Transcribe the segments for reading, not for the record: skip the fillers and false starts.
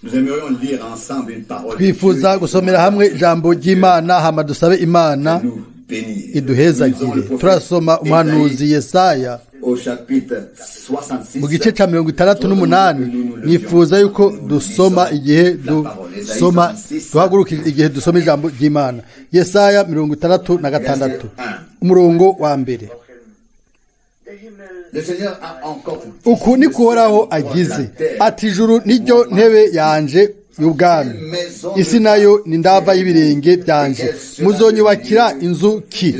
Nous aimerions lire ensemble une parole de Twifuza Dieu gusomera hamwe ijambo ry'Imana, hama dusabe Imana nous bénir. Nous lisons le iduhezagire. prophète Turasoma umuhanuzi Ésaïe Yesaya au chapitre 66. mu gice cya 68. Nifuza yuko dusoma igihe dusoma, duhagurukije igihe dusoma ijambo ry'Imana. Yesaya 66, umurongo wa mbere. Le Seigneur a encore dit, Uku ni kuhoraho agize ati: "Ijuru niryo ntebe yanje y'ubwami, isi nayo ni ndava y'ibirenge byanje. Muzonyubakira inzu ki?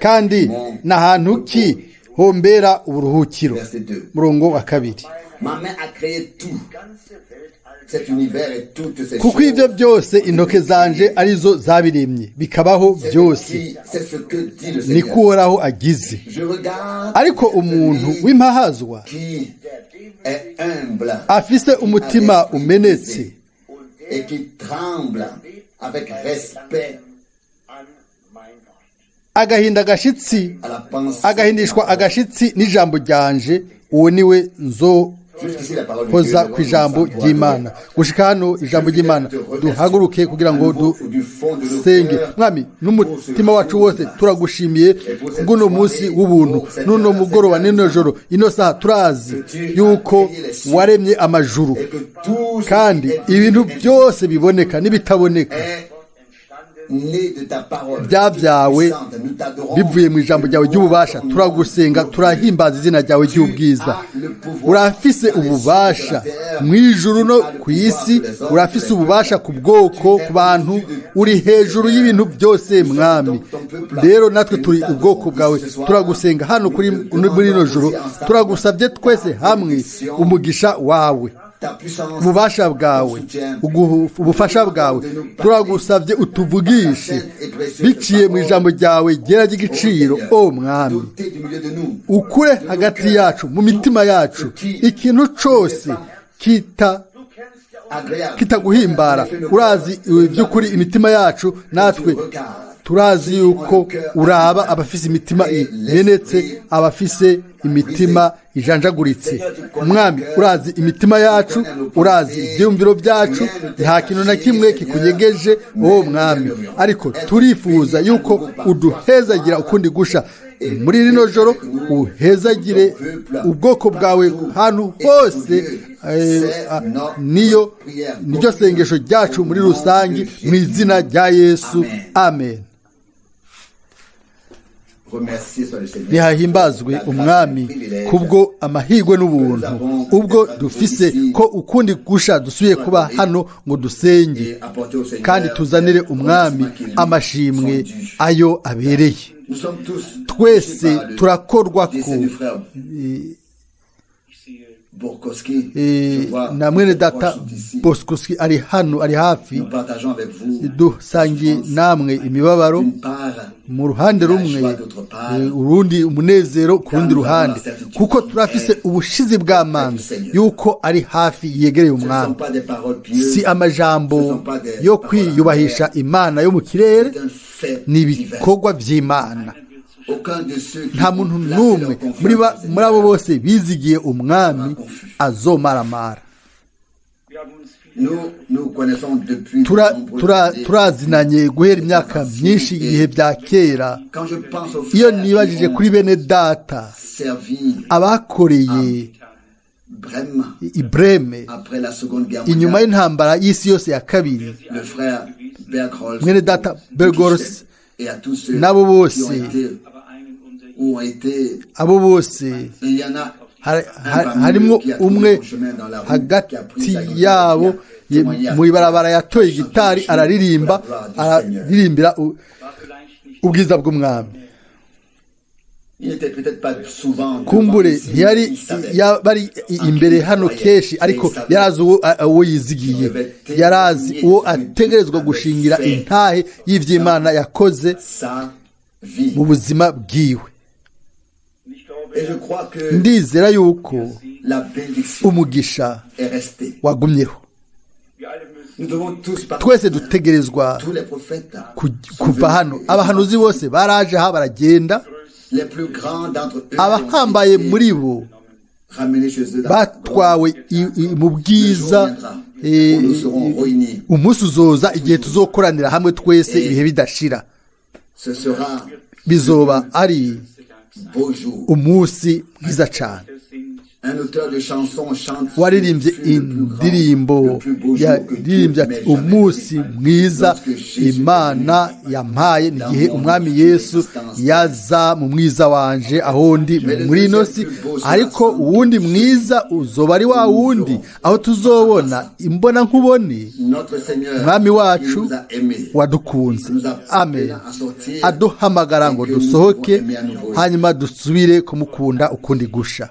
Kandi n'ahantu ki hombera uburuhukiro?" Verset 2. Murongo wa kabiri. Ma main a créé tout cet univers et toutes ces Kuko choses. ibyo byose intoke zanje arizo zabiremye, bikabaho C'est ce byose. C'est ce que dit le Ni Seigneur. kuhoraho agize. Je regarde Ariko umuntu celui w'impahazwa, qui est humble afise umutima umenetse, et qui tremble avec respect agahinda agashitsi, à la pensée. agahindishwa agashitsi n'ijambo ryanje, uwo niwe nzohoza Jusqu'ici, la parole de Dieu. ku ijambo ry'Imana. Gushika hano ijambo ry'Imana. Duhaguruke kugira ngo dusenge. Mwami, n'umutima wacu wose turagushimiye bw'uno munsi w'ubuntu, n'uno mugoroba, n'ino joro, ino saha. Turazi yuko waremye amajuru, Et que tout ce kandi qui est ibintu visible byose biboneka n'ibitaboneka est né de ta parole byabyawe puissante. Nous t'adorons. bivuye mu ijambo ryawe ry'ububasha. Turagusenga, turahimbaza izina ryawe ry'ubwiza. Urafise ububasha mu ijuru no ku isi, urafise ububasha ku bwoko, ku bantu, uri hejuru y'ibintu byose, Mwami. Rero natwe turi ubwoko bwawe, turagusenga hano kuri muri rino joro. Turagusabye twese hamwe umugisha wawe, Ta puissance, ububasha bwawe, ton soutien, ubufasha bwawe. Turagusabye utuvugishe biciye mu ijambo ryawe ryera ry'igiciro, o Mwami. Doté du milieu de nous. Ukure hagati yacu, mu mitima yacu, ikintu cose Agréable. kitaguhimbara. Urazi by'ukuri imitima yacu, natwe turazi yuko uraba abafise imitima imenetse, abafise imitima ijanjaguritse. Mwami, urazi imitima yacu, urazi ibyiyumviro byacu, nta kintu na kimwe kikunyegeje, wowe Mwami. Ariko turifuza yuko uduhezagira ukundi gusha muri rino joro, uhezagire ubwoko bwawe ahantu hose. Niyo niryo sengesho ryacu muri rusange, mu izina rya Yesu, amen. Remercié soit le Seigneur. Nihahimbazwe Umwami kubwo amahirwe n'ubuntu ubwo dufise ko ukundi gusha dusubiye kuba hano ngo dusenge Et apporter au Seigneur kandi tuzanire Umwami les remerciements qui lui amashimwe sont dus. ayo abereye. Nous sommes tous Twese touchés par le turakorwa décès ku du frère Borkowski. Je vois na mwene mes data proches sont ici. Boskoski ari hano, ari hafi. Nous partageons avec vous Dusangiye namwe imibabaro d'une part mu ruhande rumwe, urundi umunezero ku rundi ruhande, kuko turafise ubushizi bw'amanza yuko ari hafi, yegereye Ce ne sont Umwami. pas des paroles pieuses, Si amajambo yo kwiyubahisha Imana yo mu kirere, c'est un fait ni divin. ibikorwa vy'Imana. Aucun de ceux qui Nta ont muntu placé n'umwe leur confiance muri dans le Seigneur muri abo bose bizigiye Umwami azomaramara. Nous nous connaissons depuis de nombreuses années. Turazinanye guhera imyaka myinshi, ibihe bya kera. Quand je pense aux Iyo frères qui nibajije ont kuri bene data servi abakoreye Brême i Breme après la Seconde Guerre inyuma mondiale, y'intambara y'isi yose ya kabiri, le frère Bergholz, mwene data Bergholz et à tous ceux n'abo bose, qui ont été ou ont été, abo bose, il y en a harimwo umwe hagati yabo mu ibarabara yatoye gitari, araririmba, araririmbira ubwiza bw'Umwami. Il n'était peut-être pas souvent devant Kumbure ici, mais ntiyari il savait. yabari imbere hano kenshi, ariko yarazi uwo yizigiye, yarazi uwo ategerezwa gushingira intahe y'ivy'Imana yakoze sa vie. mu buzima bwiwe. Et je crois que Ndizera yuko la bénédiction umugisha est restée. wagumyeho. Nous devons tous partir. Twese dutegerezwa Tous les prophètes sont kuva venus. hano. Abahanuzi bose baraje aha baragenda. Les plus grands d'entre eux Abahambaye ont été muri bo ramenés chez eux dans batwawe mu bwiza. Umunsi uzoza igihe tuzokoranira hamwe twese ibihe bidashira. Bizoba ari umunsi mwiza cyane. Waririmbye indirimbo yaririmbye ati umunsi mwiza Imana yampaye ni igihe umwami Yesu yaza mu mwiza wanje aho ndi muri ino si, ariko uwundi mwiza uzoba ari wa wundi aho tuzobona imbona nkubone umwami wacu wadukunze. Amen. Aduhamagara ngo dusohoke hanyuma dusubire kumukunda ukundi gusha.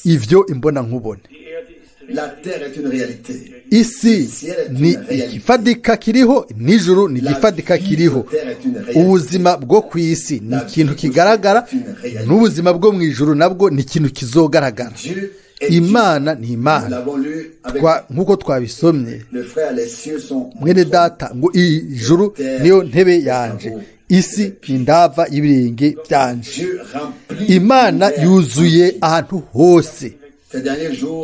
Ivyo imbona nkubone. Isi ni igifadika kiriho, n'ijuru ni igifadika kiriho. Ubuzima bwo ku isi ni ikintu kigaragara, n'ubuzima bwo mu ijuru nabwo ni ikintu kizogaragara. Imana ni Imana, nk'uko twabisomye mwene data ngo ijuru niyo ntebe yanje, isi ni ndava y'ibirenge byanje. Imana yuzuye ahantu hose.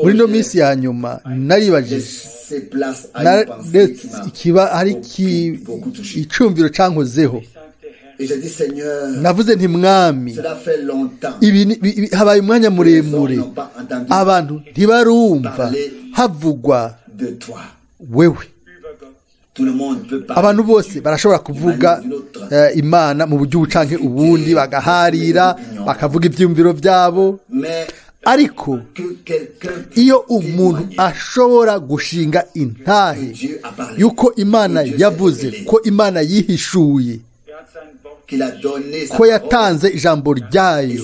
Muri ino minsi ya nyuma naribajije ikiba hari icyumviro cyankozeho. Navuze nti mwami, ibi habaye umwanya muremure abantu ntibarumva havugwa wewe. Abantu bose barashobora kuvuga Imana mu buryo bucanke ubundi, bagaharira bakavuga ibyumviro byabo, ariko iyo umuntu ashobora gushinga intahe yuko Imana yavuze, ko Imana yihishuye, ko yatanze ijambo ryayo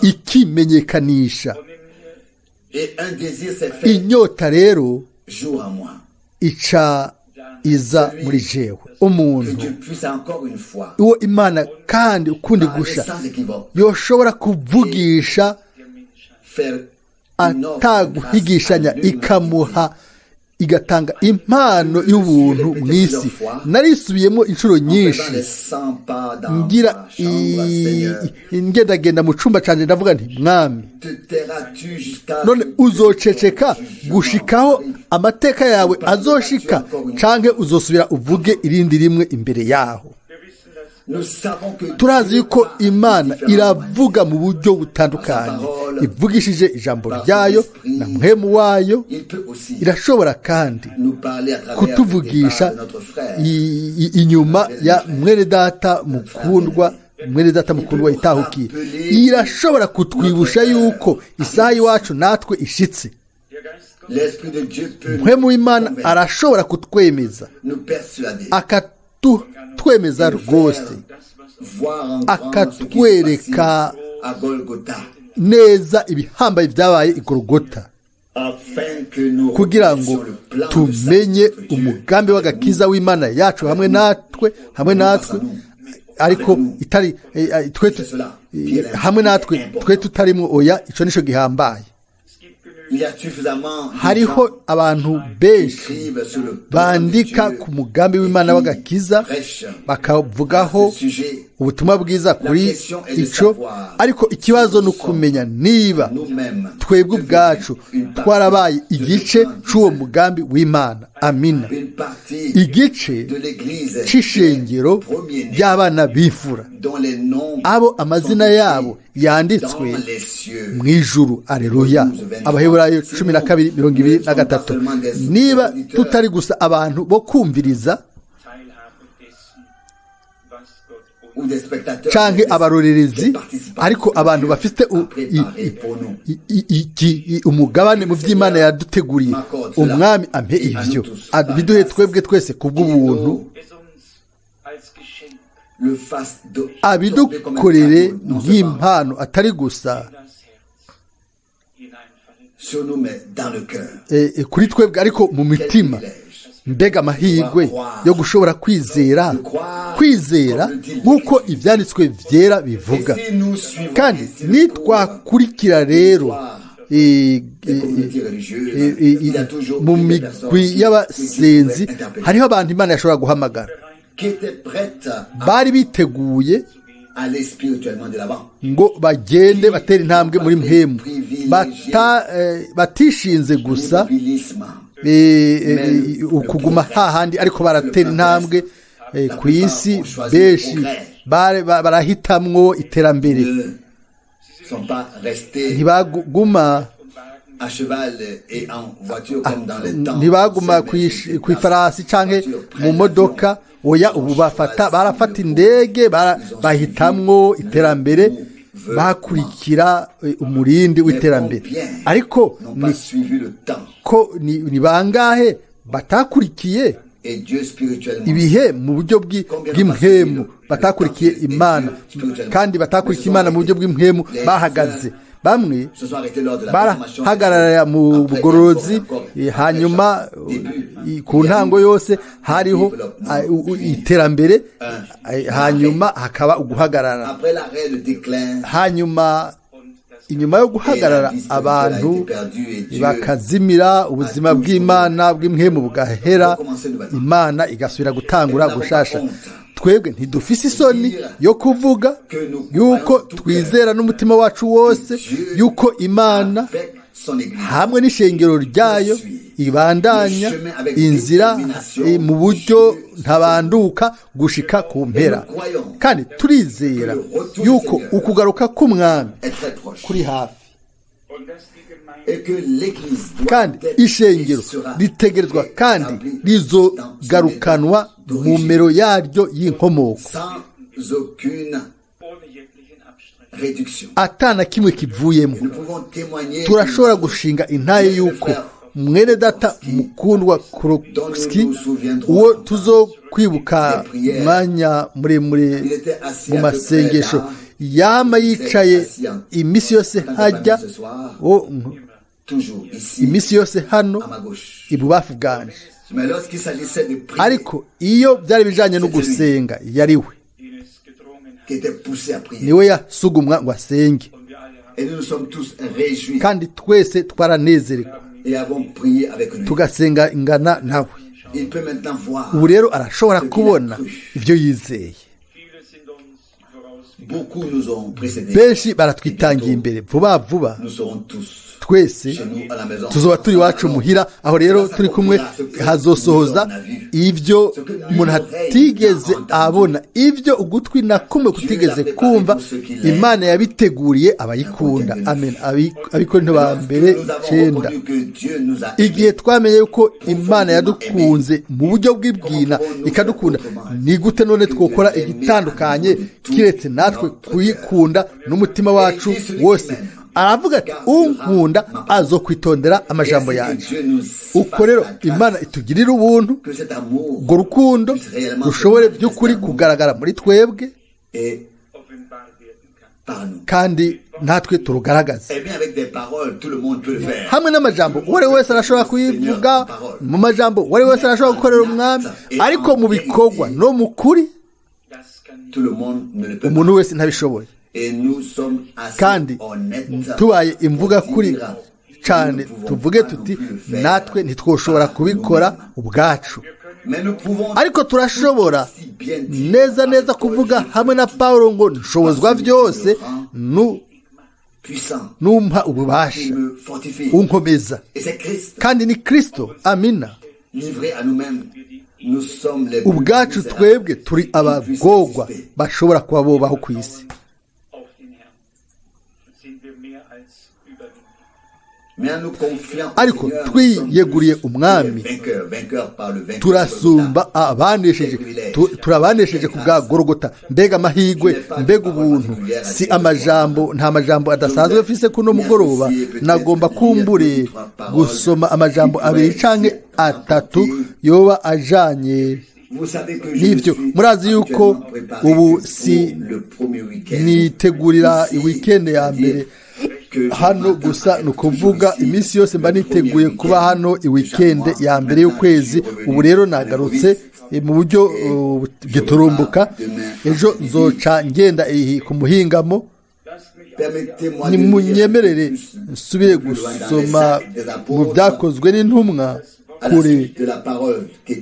ikimenyekanisha, inyota rero ica iza muri jewe umuntu uwo Imana kandi ukundi gusha yoshobora kuvugisha ataguhigishanya, ikamuha igatanga impano y'ubuntu mu isi. Narisubiyemo inshuro nyinshi ngira ngendagenda mu cyumba cyanjye ndavuga nti mwami, none uzoceceka gushikaho amateka yawe azoshika, canke uzosubira uvuge irindi rimwe imbere yaho? Turazi yuko Imana iravuga mu buryo butandukanye, ivugishije ijambo ryayo na mpwemu wayo. Irashobora kandi kutuvugisha inyuma ya mwene data mukundwa, mwene data mukundwa itahukiye. Irashobora kutwibusha yuko isaha iwacu natwe ishitse. Mpwemu w'Imana arashobora kutwemeza, akatwemeza rwose, akatwereka neza ibihambaye byabaye i Golgota, kugira ngo tumenye umugambi w'agakiza w'Imana yacu hamwe natwe, hamwe natwe ariko itari twe, hamwe natwe twe tutarimo. Oya, ico nico gihambaye. Hariho abantu benshi bandika ku mugambi w'Imana w'agakiza, bakavugaho ubutumwa bwiza kuri ico, ariko ikibazo ni ukumenya niba twebwe ubwacu twarabaye igice c'uwo mugambi w'Imana. Amina. Igice c'ishengero ry'abana b'imfura, abo amazina yabo yanditswe mu ijuru. Aleluya. Abaheburayo 12:23. Niba tutari gusa abantu bo kumviriza canke abarorerezi, ariko abantu bafite umugabane mu vy'Imana yaduteguriye. Umwami ampe ivyo biduhe twebwe twese kubw'ubuntu, abidukorere nk'impano, atari gusa kuri twebwe ariko mu mitima. Mbega amahirwe yo gushobora kwizera, kwizera nk'uko ibyanditswe byera bivuga. Kandi nitwakurikira rero mu migwi y'abasenzi, hariho abantu Imana yashobora guhamagara bari biteguye ngo bagende batera intambwe muri mpemu, batishinze gusa ukuguma hahandi, ariko baratera intambwe ku isi. Benshi barahitamwo iterambere, ntibaguma ku ifarasi cyangwa mu modoka. Oya, ubu barafata indege, bahitamwo iterambere, bakurikira umurindi w'iterambere. Ariko ko ni bangahe batakurikiye ibihe mu buryo bw'impwemu, batakurikiye Imana, kandi batakurikiye Imana mu buryo bw'impwemu, bahagaze. Bamwe barahagarara mu bugororozi, hanyuma ku ntango yose hariho iterambere, hanyuma hakaba uguhagarara. Hanyuma inyuma yo guhagarara, abantu bakazimira, ubuzima bw'Imana bw'impwemu bugahera, Imana igasubira gutangura gushasha. Twebwe ntidufise isoni yo kuvuga yuko twizera n'umutima wacu wose yuko Imana hamwe n'ishengero ryayo ibandanya inzira mu buryo ntabanduka gushika ku mpera, kandi turizera yuko ukugaruka k'Umwami kuri hafi, kandi ishengero ritegerezwa kandi rizogarukanwa mu mero yaryo y'inkomoko, atana kimwe kivuyemo. Turashobora gushinga intaye yuko mwene data mukundwa Kroski, uwo tuzokwibuka umwanya muremure mu masengesho, yama yicaye iminsi yose hajya, iminsi yose hano ibubafu bwanje. Ariko iyo byari bijanye no gusenga, yari we niwe yasugumwa ngo asenge, kandi twese twaranezerwa tugasenga ingana nawe. Ubu rero arashobora kubona ibyo yizeye. Benshi baratwitangiye imbere vuba vuba, twese tuzoba turi iwacu muhira. Aho rero turi kumwe hazosohoza ibyo umuntu atigeze abona, ibyo ugutwi na kumwe kutigeze kumva, Imana yabiteguriye abayikunda. Amen. Abikorinto ba mbere 9. Igihe twamenye yuko Imana yadukunze mu buryo bw'ibwina ikadukunda, ni gute none twokora igitandukanye kiretse natwe kuyikunda n'umutima wacu wose? Aravuga ati unkunda azokwitondera amajambo yanjye. Uko rero Imana itugirira ubuntu, urwo rukundo rushobore by'ukuri kugaragara muri twebwe, kandi natwe turugaragaze hamwe n'amajambo. Uwo ari wese arashobora kuyivuga mu majambo, uwo ari wese arashobora gukorera Umwami, ariko mu bikorwa no mu kuri umuntu wese ntabishoboye. Kandi tubaye imvuga kuri cyane, tuvuge tuti natwe ntitwoshobora kubikora ubwacu, ariko turashobora neza neza kuvuga hamwe na Pawulo ngo nshobozwa byose numpa ububasha unkomeza, kandi ni Kristo. Amina. Ubwacu twebwe turi abagogwa bashobora kuba bobaho ku isi. Ariko twiyeguriye Umwami, turasumba abanesheje, turabanesheje ku bwa Gorogota. Mbega amahirwe, mbega ubuntu! Si amajambo, nta majambo adasanzwe mfise kuno mugoroba. Nagomba kumbure gusoma amajambo abiri canke atatu yoba ajanye n'ibyo. Murazi yuko ubu si nitegurira weekend ya mbere hano gusa, ni ukuvuga iminsi yose mba niteguye kuba hano weekend ya mbere y'ukwezi. Ubu rero nagarutse mu buryo giturumbuka, ejo nzoca ngenda ku muhingamo. Nimunyemerere nsubire gusoma mu byakozwe n'intumwa. kure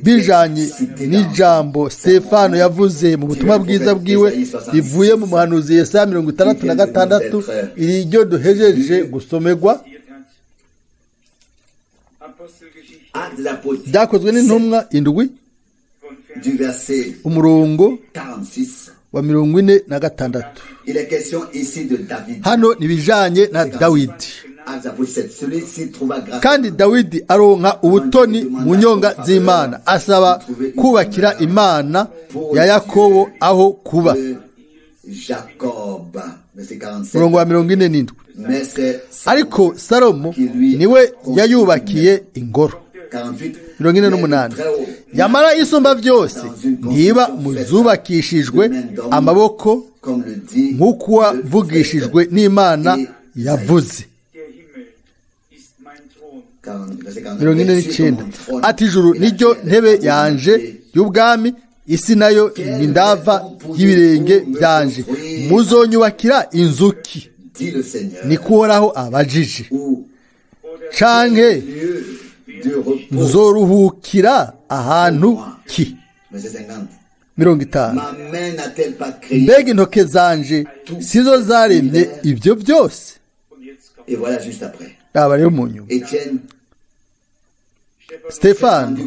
bijanye n'ijambo Stefano yavuze mu butumwa bwiza bwiwe rivuye mu muhanuzi Yesaya 66 iryo duhejeje gusomerwa. Byakozwe n'intumwa 7 umurongo wa 46. Hano nibijanye na Dawidi. Kandi Dawidi aronka ubutoni mu nyonga z'Imana, asaba kubakira Imana ya Yakobo aho kuba. Umurongo wa 47. Ariko Salomo niwe yayubakiye ingoro. 48. Yamara isumba byose ntiba muzubakishijwe amaboko nk'uko wavugishijwe n'Imana yavuze. 49. Ati ijuru niryo ntebe yanje y'ubwami, isi nayo ni ndava y'ibirenge byanje, muzonyubakira inzuki? Niko Uhoraho abajije. Canke nzoruhukira ahantu ki? 50. Mbega intoke zanje sizo zaremye ibyo byose? Aba rero mu nyuma Stefano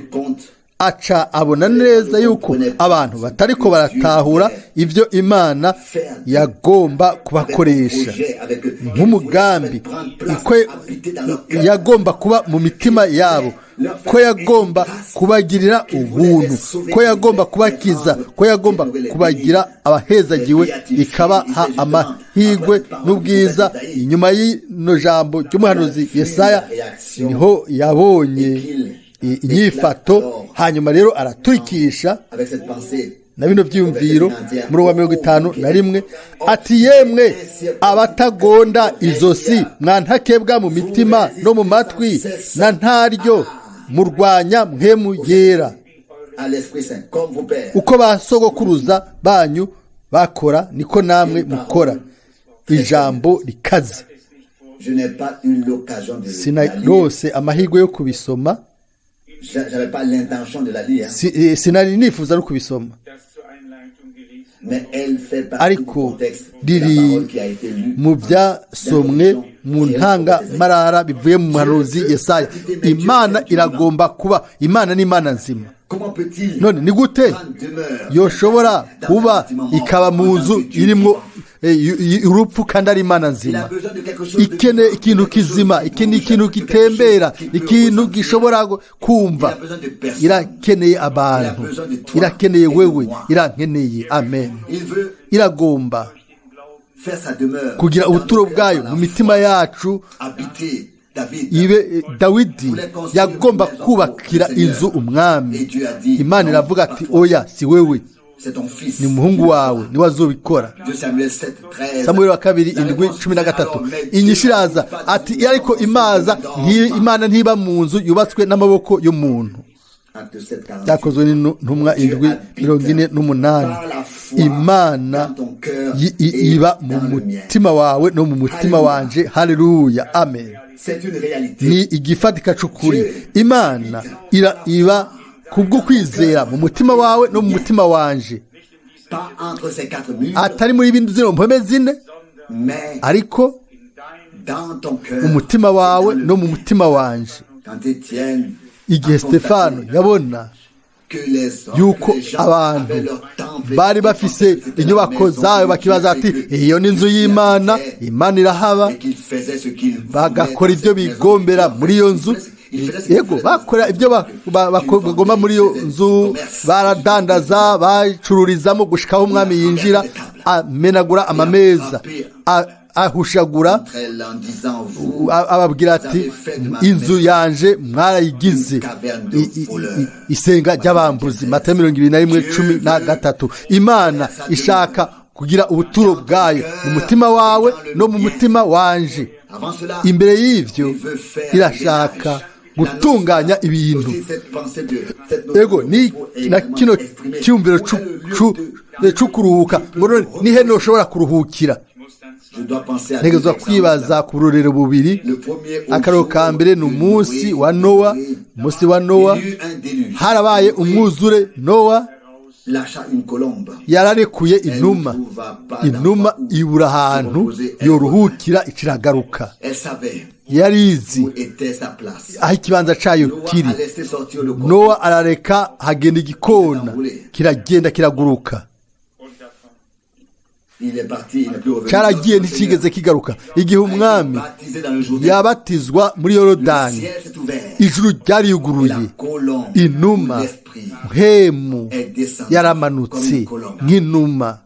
aca abona neza yuko abantu batariko baratahura ibyo Imana yagomba kubakoresha nk'umugambi, ko yagomba kuba mu mitima yabo, ko yagomba kubagirira ubuntu, ko yagomba kubakiza, ko yagomba kubagira abahezagiwe, ikabaha amahirwe n'ubwiza. Inyuma y'ino jambo ry'umuhanuzi Yesaya niho yabonye inyifato, hanyuma rero araturikisha na bino byiyumviro muri wa 51 ati yemwe abatagonda izosi, mwantakebwa mu mitima no mu matwi, na ntaryo murwanya mpwemu yera, uko basogokuruza banyu bakora niko namwe mukora. Ijambo rikaze. Sinarose amahirwe yo kubisoma, sinari nifuza no kubisoma, ariko riri mu byasomwe mu ntangamarara bivuye mu muhanuzi Yesaya. Imana iragomba kuba Imana n'Imana nzima. None ni gute yoshobora kuba ikaba mu nzu irimo urupfu kandi ari Imana nzima? Ikene ikintu kizima, ikene ikintu gitembera, ikintu gishobora kumva. Irakeneye abantu, irakeneye wewe, irankeneye. Amen. Iragomba kugira ubuturo bwayo mu mitima yacu. Ibe Dawidi yagomba kubakira inzu umwami. Imana iravuga ati oya, si wewe, ni umuhungu wawe niwe azobikora. Samuel wa kabiri 7:13. Inyishu iraza ati ariko imaza Imana ntiba mu nzu yubatswe n'amaboko y'umuntu. Byakozwe n'intumwa 7:48. Imana iba mu mutima wawe no mu mutima wanje. Haleluya, amen. Ni igifatika c'ukuri. Imana iba kubwo kwizera mu mutima wawe no mu mutima wanje, atari muri ibindi zino mpome zine, ariko umutima wawe no mu mutima wanje. Igihe Stefano yabona yuko abantu bari bafise inyubako zayo, bakibaza ati iyo ni inzu y'Imana, Imana irahaba, bagakora ibyo bigombera muri iyo nzu. Yego, bakora ibyo bagomba muri iyo nzu, baradandaza, bacururizamo gushikaho umwami yinjira, amenagura amameza, ahushagura, ababwira ati inzu yanje mwarayigize isenga ry'abambuzi. Matayo 21:13. Imana ishaka kugira ubuturo bwayo mu mutima wawe no mu mutima wanje. Imbere y'ivyo irashaka gutunganya ibintu. Ego ni na kino cyumviro c'ukuruhuka, ngo none nihe noshobora kuruhukira? Ntegerezwa kwibaza ku burorero bubiri. Akarorero ka mbere ni umunsi wa Nowa Umunsi wa Nowa Il y eut un déluge. harabaye umwuzure. Nowa Lâcha une colombe. yararekuye inuma, inuma ibura ahantu yoruhukira, ikiragaruka. Elle savait Yarizi où était sa place. aho ikibanza cayo Noah kiri. a laissé sortir le corps. Nowa arareka hagenda igikona, kiragenda kiraguruka. Il est parti, il n'est plus revenu. Cyaragiye, Lorsque le ntikigeze Seigneur kigaruka. Igihe a été umwami baptisé dans le Jourdain, yabatizwa muri le Yorodani, ciel s'est ouvert. ijuru ryariyuguruye. La colombe, Inuma l'esprit mpemu est descendu comme yaramanutse une colombe. nk'inuma.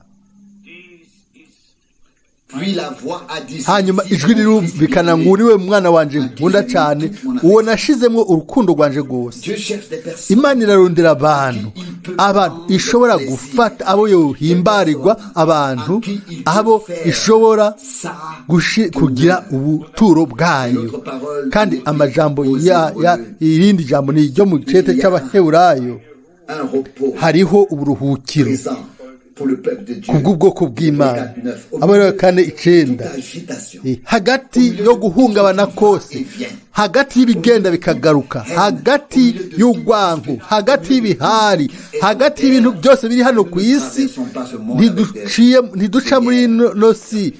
Puis la voix a dit: Hanyuma Ceci ijwi est mon fils rirumvikana ngo: bien-aimé. "Uriwe mwana wanje nkunda cyane, uwo nashizemo urukundo rwanje rwose." Dieu cherche des personnes Imana irarondera abantu, abantu ishobora gufata, abo yohimbarirwa, abantu abo ishobora sa kugira ubuturo bwayo. Kandi amajambo ya irindi jambo ni iryo mu gicete cy'Abaheburayo. Un repos Hariho uburuhukiro présent pour le peuple de Dieu. kubw'ubwoko bw'Imana. Abaheburayo 4:9. Toute agitation, Hagati yo guhungabana kose, hagati y'ibigenda bikagaruka, hagati y'urwango, hagati y'ibihari, hagati y'ibintu byose biri hano ku isi, ntiduca muri ino si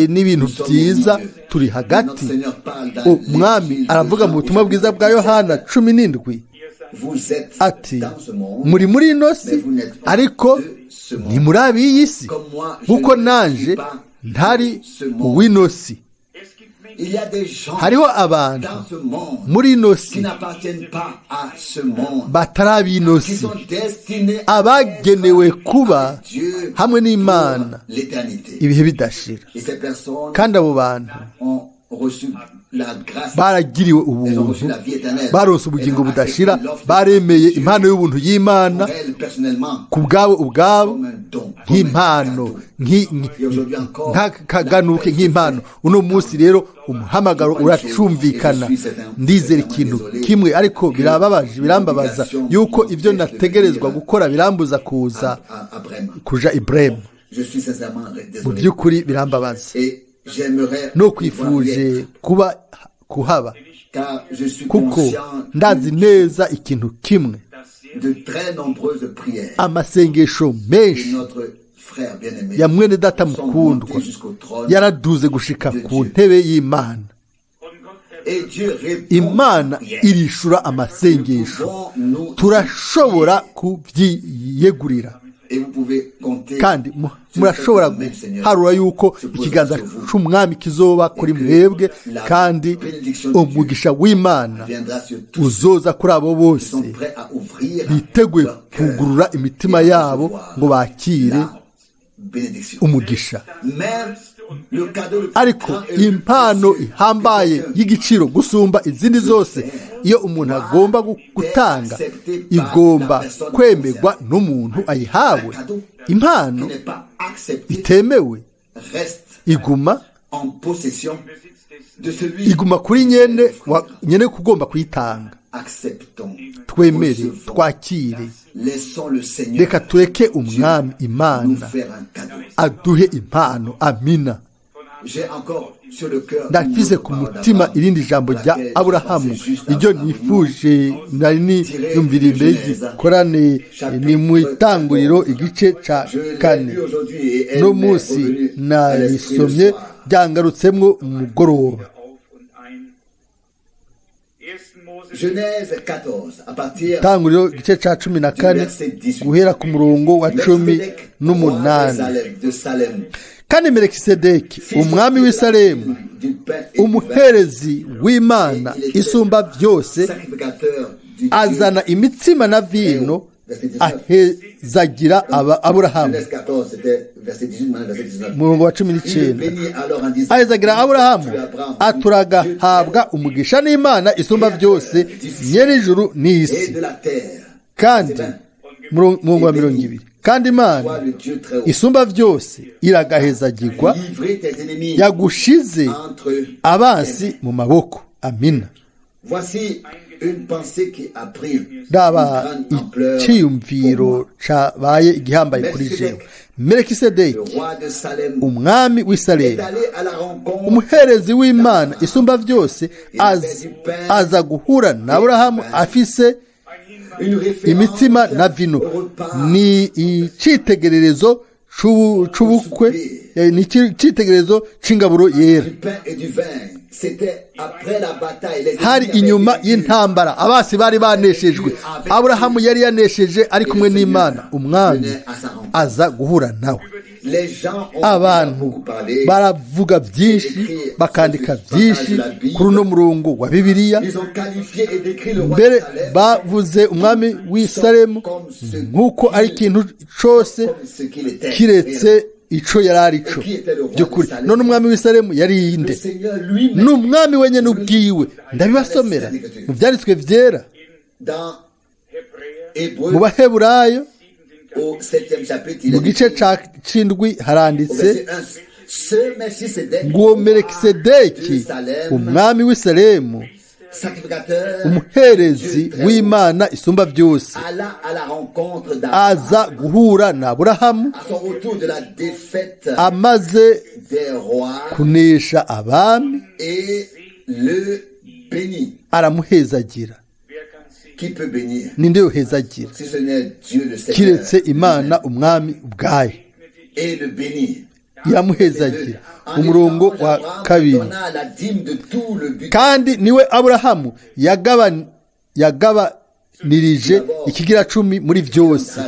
n'ibintu byiza, turi hagati. Umwami aravuga mu butumwa bwiza bwa Yohana 17 vous êtes ati: dans ce monde, "Muri muri ino si, ariko ntimuri ab'iyi si, kuko nanje ntari uw'ino si." Il y a des gens Hariho abantu dans ce monde muri ino qui si n'appartiennent pas à ce monde, batari ab'ino qui si, sont destinés à abagenewe être kuba avec Dieu hamwe n'Imana pour l'éternité. ibihe bidashira. Et ces personnes Kandi abo bantu ont reçu la grâce, baragiriwe elles ont reçu ubuntu, la vie éternelle, baronse elles ubugingo ont budashira, accepté l'offre de baremeye Dieu impano y'ubuntu y'Imana pour elles personnellement ku bwabo ubwabo comme un don, comme un nk'impano, cadeau. Et aujourd'hui encore, nk'akaganuke, nk'impano. Uno munsi rero umuhamagaro uracumvikana. Ndizera ikintu kimwe, ariko birababaje, birambabaza yuko ibyo nategerezwa gukora birambuza kuza à Brême. kuja i Brême. Je suis sincèrement Mu désolé. by'ukuri birambabaza. Et j'aimerais No pouvoir y kwifuje être, kuba kuhaba, car je suis kuko conscient ndazi neza ikintu kimwe: de très nombreuses prières amasengesho de menshi notre frère bien-aimé ya mwene data sont mukundwa montées jusqu'au trône yaraduze gushika ku ntebe y'Imana. Et Dieu répond Imana aux prières. irishura amasengesho. Pouvons-nous Turashobora kubyiyegurira. Et vous pouvez compter Kandi sur le fait murashobora que le même Seigneur guharura yuko se posera ikiganza sur vous, c'umwami kizoba kuri mwebwe, kandi umugisha w'Imana viendra sur tous ceux uzoza kuri abo qui bose sont prêts à ouvrir biteguye leur cœur kugurura imitima et à yabo recevoir ngo bakire la bénédiction. umugisha. Même le cadeau le plus Ariko grand et le plus impano précieux ihambaye que quelqu'un y'igiciro gusumba izindi zose iyo umuntu agomba gutanga igomba kwemerwa n'umuntu ayihawe. Impano qui n'est pas accepté itemewe reste iguma en possession de celui iguma kuri nyene nyene kugomba kuyitanga. Acceptons, Twemere, recevons, twakire. laissons le Seigneur Reka tureke umwami nous Imana faire un cadeau. aduhe impano. Amina. J'ai encore sur le cœur une Ndafise autre ku parole mutima d'Abraham, irindi jambo à rya laquelle je Aburahamu, pensais juste iryo avant la nifuje nari niyumviriye imbere y'igikorane. Ni mu Itanguriro igice ca Je l'ai 4. lu aujourd'hui et elle No m'est munsi revenue à l'esprit le narisomye, soir. ryangarutsemwo umugoroba. Genèse 14, à partir Itanguriro igice ca 14, guhera ku murongo wa cumi Melchisédek, roi de n'umunani. Salem, de Salem, Kandi Melekisedeki, fils umwami w'i Salemu, du pain et du vin, umuherezi w'Imana isumba byose, sacrificateur du Dieu. azana imitsima na vino, ahezagira Aburahamu. Genèse 14, c'était verset 18, maintenant verset 19. Umurongo wa cumi Il le n'icyenda. bénit alors en disant: Ahezagira Aburahamu, Tu Abraham, aturagahabwa umugisha n'Imana isumba byose, nyir'ijuru et n'isi. de la terre. Kandi murongo wa 20: kandi Imana Toi, le Dieu très haut, isumba byose iragahezagirwa, livrer tes ennemis yagushize entre abansi mu maboko. Amina. Raba icyiyumviro cabaye igihambaye kuri jewe. Melikisedeki, umwami w'i Salemu, umuherezi w'Imana isumba byose, aza guhura na Aburahamu afise imitsima na vino. Ni icyitegererezo c'ubukwe, ni icyitegererezo c'ingaburo yera. Hari inyuma y'intambara, abasi bari baneshejwe. Aburahamu yari yanesheje ari kumwe n'Imana. Umwami aza guhura nawe. Abantu baravuga byinshi, bakandika byinshi kuri uno murongo wa Bibiliya. Mbere bavuze umwami w'i Salemu nk'uko ari ikintu cyose kiretse ico yari arico by'ukuri. None umwami w'i Salemu yari inde? Ni umwami wenyine ubwiwe. Ndabibasomera mu byanditswe byera, mu Baheburayo mu gice c'indwi haranditse ngo Melikisedeki umwami w'i Salemu, umuherezi w'Imana isumba byose, aza guhura na Aburahamu amaze kunesha abami, aramuhezagira. Ninde yohezagira kiretse Imana umwami ubwayo? Iramuhezagira. Umurongo wa 2, kandi niwe Aburahamu yagabanirije ikigira 10 muri byose.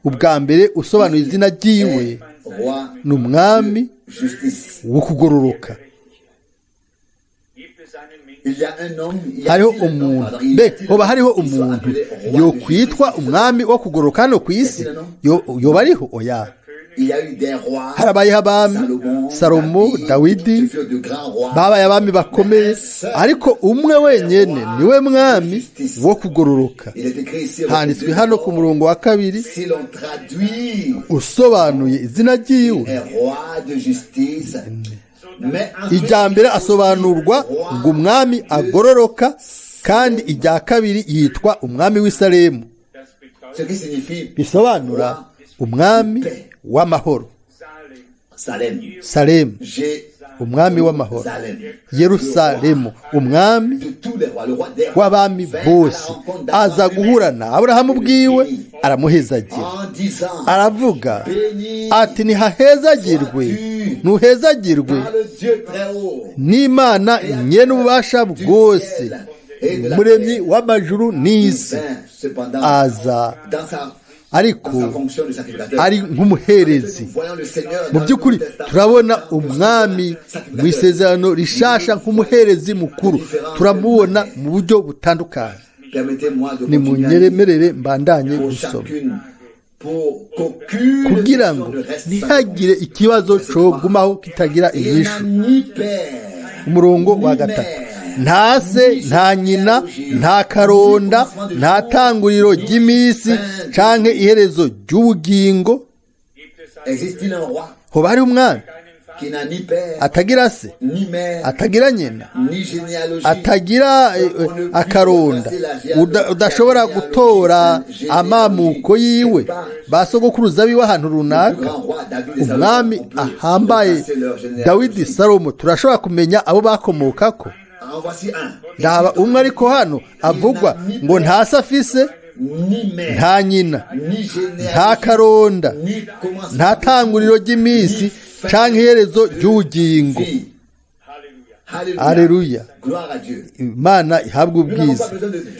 Ubwa mbere usobanuye izina ryiwe ni umwami wo kugororoka. Hariho umuntu, mbe hoba hariho umuntu yokwitwa umwami wo kugororoka hano ku isi? Yoba ariho? Oya. Harabayeho abami, Salomo, Dawidi, babaye abami bakomeye, ariko umwe wenyine niwe mwami wo kugororoka. Handitswe hano ku murongo wa 2, usobanuye izina ryiwe. Ijya mbere asobanurwa ngo umwami agororoka, kandi ijya kabiri yitwa umwami w'i Salemu, bisobanura umwami w'amahoro. Salemu, umwami w'amahoro. Yerusalemu, umwami w'abami bose, aza guhura na Aburahamu ubwiwe, aramuhezagira. Aravuga ati nihahezagirwe, ntuhezagirwe n'Imana nyene ububasha bwose, umuremyi w'amajuru n'isi. Aza ariko ari nk'umuherezi. Mu by'ukuri turabona umwami mu isezerano rishasha nk'umuherezi mukuru, turamubona mu buryo butandukanye. Ni munyeremerere mbandanye gusoma kugira ngo ntihagire ikibazo cogumaho kitagira inyishu. Umurongo wa 3, nta se, nta nyina, nta karonda, nta tanguriro ry'iminsi canke iherezo ry'ubugingo. Hoba hariho umwami atagira se, atagira nyina, atagira akaronda, udashobora gutora amamuko yiwe, ba sogokuruza biwe ahantu runaka. Umwami ahambaye Dawidi, Salomo, turashobora kumenya abo bakomokako. Ndaba umwe ariko hano avugwa ngo nta se afise, nta nyina, nta karonda, nta tanguriro ry'iminsi canke iherezo ry'ubugingo. Haleluya, Imana ihabwe ubwiza.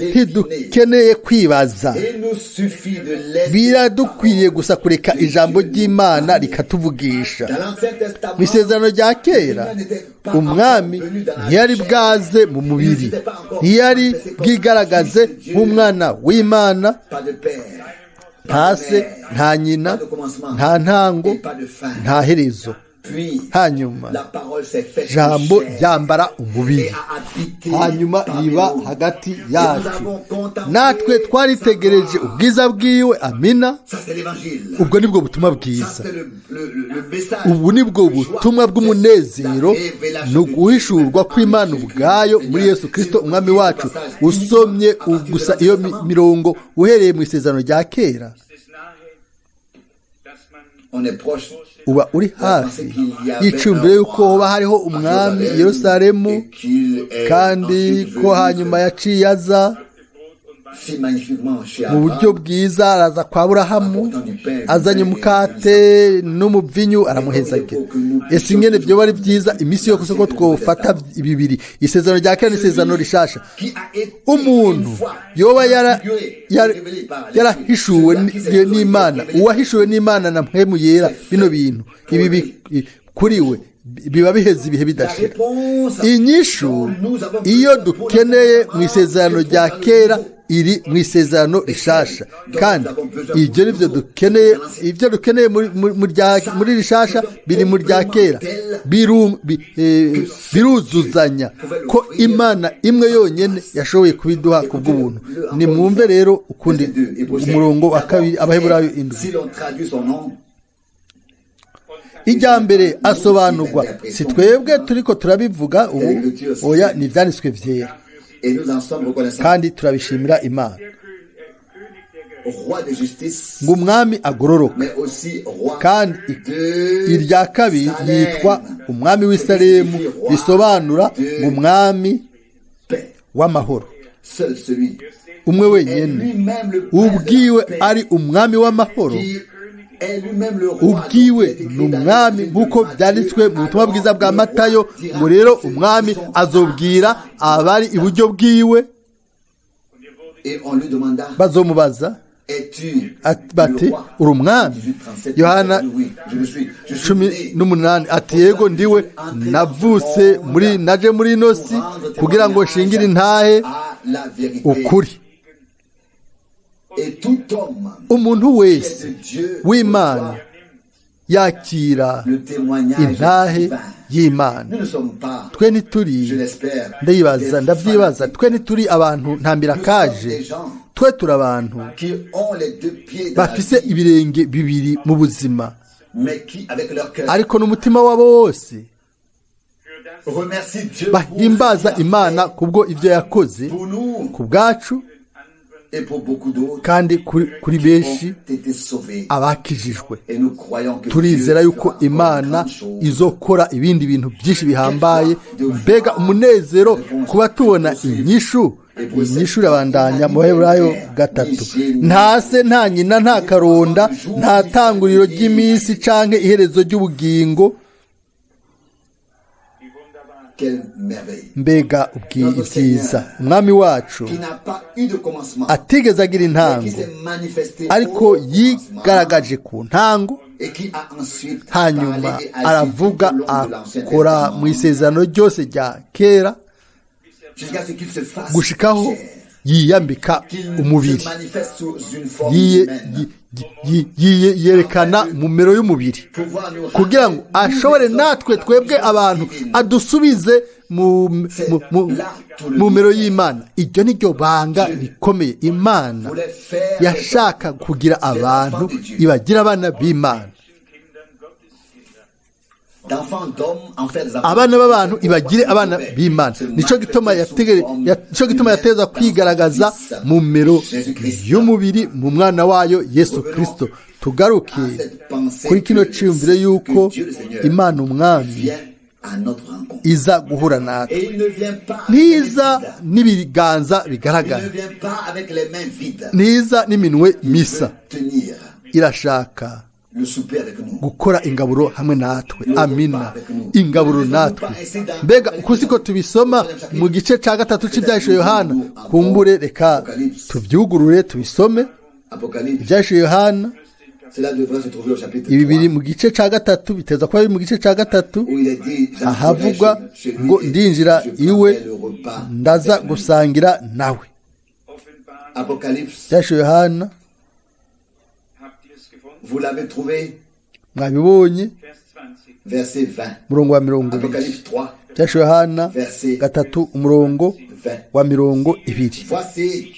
Ntidukeneye kwibaza, biradukwiriye gusa kureka ijambo ry'Imana rikatuvugisha. Mu isezerano rya kera umwami ntiyari bwaze mu mubiri, ntiyari bwigaragaze nk'umwana w'Imana, nta se, nta nyina, nta ntango, nta herezo. Hanyuma jambo ryambara umubiri, hanyuma riba hagati yacu, natwe twaritegereje ubwiza bwiwe. Amina. Ubwo nibwo butumwa bwiza, ubu nibwo butumwa bw'umunezero, ni uguhishurwa kw'Imana ubwayo muri Yesu Kristo umwami wacu. Usomye gusa iyo mirongo uhereye mu isezerano rya kera, uba uri hafi y'icumbiro y'uko hoba hariho umwami i Yerusalemu, kandi ko hanyuma yaciye aza mu buryo bwiza, araza kwa Aburahamu azanye umukate n'umuvinyu aramuhezagira. Ese ingene byoba ari byiza iminsi yose ko twofata bibiri, isezerano rya kera n'isezerano rishasha. Umuntu yoba yarahishuwe n'Imana, uwahishuwe n'Imana na mpwemu yera, bino bintu ibi kuri we biba biheze ibihe bidashira. Inyishu iyo dukeneye mu isezerano rya kera iri mu isezerano rishasha, kandi ibyo nibyo dukeneye. Ibyo dukeneye muri rishasha biri mu rya kera, biruzuzanya ko Imana imwe yonyine yashoboye kubiduha ku bw'ubuntu. Nimwumve rero ukundi umurongo wa 2 Abaheburayo 7. Ijya mbere asobanurwa, si twebwe turiko turabivuga ubu, oya, ni ibyanditswe byera, kandi turabishimira Imana. Ngo umwami agororoka, kandi irya kabiri yitwa umwami w'Isalemu, risobanura ngo umwami w'amahoro. Umwe wenyine ubwiwe ari umwami w'amahoro, ubwiwe ni umwami, nk'uko byanditswe mu butumwa bwiza bwa Matayo, ngo rero umwami azobwira abari iburyo bwiwe, bazomubaza bati uri umwami? Yohana 18 ati yego ndiwe, navutse muri naje muri ino si kugira ngo nshingire intahe ukuri. Umuntu wese w'Imana yakira intahe y'Imana. Twe ntituri, ndayibaza, ndabyibaza, twe ntituri abantu ntambirakaje, twe turi abantu bafise ibirenge bibiri mu buzima, ariko n'umutima wabo wose bahimbaza Imana kubwo ibyo yakoze ku bwacu, kandi kuri benshi abakijijwe. Turizera yuko Imana izokora ibindi bintu byinshi bihambaye. Mbega umunezero kuba tubona inyishu. Inyishu irabandanya mu Baheburayo 3. Nta se, nta nyina, nta karonda, nta tanguriro ry'iminsi canke iherezo ry'ubugingo. Mbega ibyiza umwami wacu atigeze agira intango, ariko yigaragaje ku ntango, hanyuma aravuga akora mu isezerano ryose rya kera, gushikaho yiyambika umubiri, yerekana mu mero y'umubiri, kugira ngo ashobore natwe twebwe abantu adusubize mu mero y'Imana. Iryo ni ryo banga rikomeye. Imana yashaka kugira abantu ibagira abana b'Imana, abana b'abantu ibagire abana b'Imana. Nico gituma yateza kwigaragaza mu mero y'umubiri mu mwana wayo Yesu Kristo. Tugaruke kuri kino cyiyumvire yuko Imana umwami iza guhura natwe, ntiza n'ibiganza bigaragara, ntiza n'iminwe misa, irashaka gukora ingaburo hamwe natwe. Amina, ingaburo natwe. Mbega uko siko tubisoma mu gice cya 3 cy'Ibyahishuwe Yohana? Kumbure reka tubyugurure tubisome. Ibyahishuwe Yohana ibi biri mu gice cya 3, biteza kuba biri mu gice cya 3, ahavugwa ngo ndinjira iwe ndaza gusangira nawe. Ibyahishuwe Yohana, mwabibonye, Verset 20. Umurongo wa 20. Apocalypse 3, Ibyashuwe Yohana Verset 3, umurongo 20. wa 20. Voici,